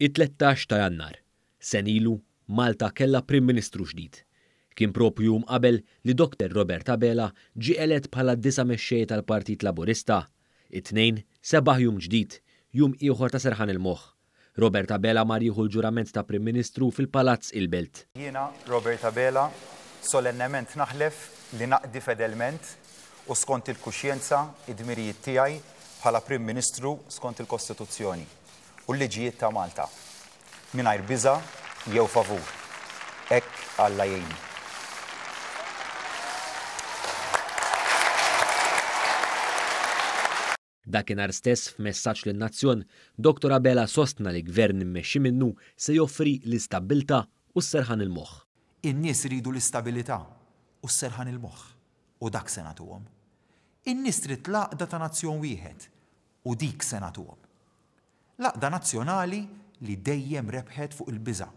It-13 ta' Jannar, sena ilu, Malta kellha Prim Ministru ġdid. Kien proprju jum qabel li Dr Robert Abela ġie elett bħala d-disa' mexxej tal-Partit Laburista. It-Tnejn, sebaħ jum ġdid, jum ieħor ta' serħan il-moħħ. Robert Abela mar jieħu l-ġurament ta' Prim Ministru fil-Palazz il-Belt. Jiena, Robert Abela, solennement naħlef li naqdi fedelment u skont il-kuxjenza id-dmirijiet tiegħi bħala Prim Ministru skont il-Kostituzzjoni u l-liġijiet ta' Malta, mingħajr biża' jew favur. Hekk Alla jgħinni. Dakinhar stess f'messaġġ lin-nazzjon, Dottor Abela sostna li Gvern immexxi minnu se joffri l-istabbiltà u s-serħan il-moħħ. In-nies iridu l-istabilità u s-serħan il-moħħ u dak se nagħtuhom. In-nies trid l-għaqda ta' nazzjon wieħed U dik se nagħtuhom. L-għaqda nazzjonali li dejjem rebħet fuq il-biża'.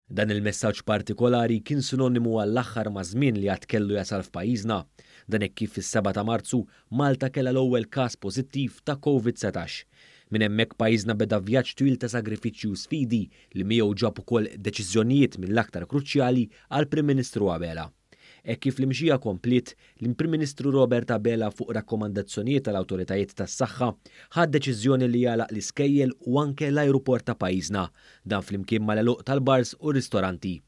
Dan il-messaġġ partikolari kien sinonimu għall-aħħar maż-żmien li għad kellu jasal f'pajjiżna. Dan hekk kif fis-sebgħa ta' Marzu, Malta kellha l-ewwel każ pożittiv ta' Covid 19. Minn hemmhekk pajjiżna beda vjaġġ twil ta' sagrifiċċji u sfidi li miegħu ġab ukoll deċiżjonijiet mill-aktar kruċjali għall-Prim Ministru Abela. Hekk kif l-imxija kompliet, l-Prim Ministru Robert Abela fuq rakkomandazzjonijiet tal-awtoritajiet tas-saħħa ħa d-deċiżjoni li jagħlaq l-iskejjel u anke l-ajruport ta' pajjiżna, dan flimkien mal-għeluq tal-bars u r-ristoranti.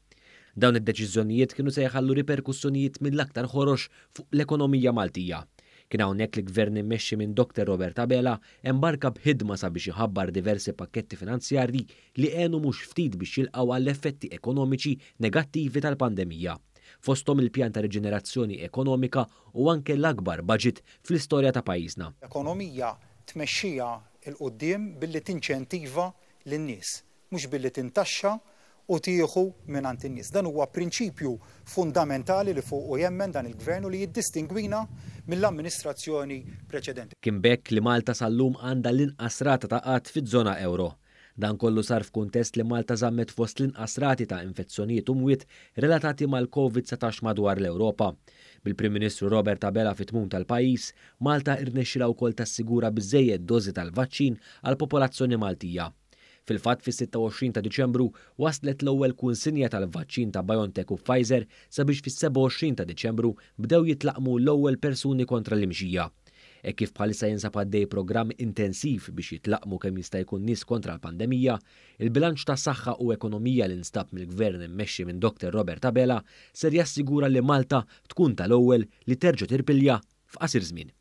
Dawn id-deċiżjonijiet kienu se jħallu riperkussjonijiet mill-aktar ħorox fuq l-ekonomija Maltija. Kien hawnhekk li Gvern immexxi minn Dr Robert Abela embarka b'ħidma sabiex iħabbar diversi pakketti finanzjarji li għenu mhux ftit biex jilqgħu għall-effetti ekonomiċi negattivi tal-pandemija, fosthom il-pjan ta' riġenerazzjoni ekonomika u anke l-akbar baġit fl-istorja ta' pajjiżna. Ekonomija tmexxiha 'l quddiem billi tinċentiva lin-nies, mhux billi tintaxxa u tieħu mingħand in-nies. Dan huwa prinċipju fundamentali li fuqu jemmen dan il-Gvern u li jiddistingwina mill-amministrazzjoni preċedenti. Kien b'hekk li Malta sal-lum għandha l-inqas rata ta' qgħad fiż-żona ewro. Dan kollu sar f'kuntest li Malta żammet fost l-inqas rati ta' infezzjonijiet u mwiet relatati mal-Covid 19 madwar l-Ewropa. Bil-Prim Ministru Robert Abela fit-tmun tal-pajjiż, Malta irnexxilha wkoll tassigura biżżejjed dożi tal-vaċċin għall-popolazzjoni Maltija. Fil-fatt fis-26 ta' Diċembru waslet l-ewwel kunsinja tal-vaċċin ta' BioNTech u Pfizer sabiex fis-27 ta' Diċembru bdew jitlaqqmu l-ewwel persuni kontra l-imxija. Hekk kif bħalissa jinsab għaddej programm intensiv biex jitlaqqmu kemm jista' jkun nies kontra l-pandemija, il-bilanċ ta' saħħa u ekonomija li nstab mill-Gvern immexxi minn Dr Robert Abela ser jassigura li Malta tkun tal-ewwel li terġa' tirpilja f'qasir żmien.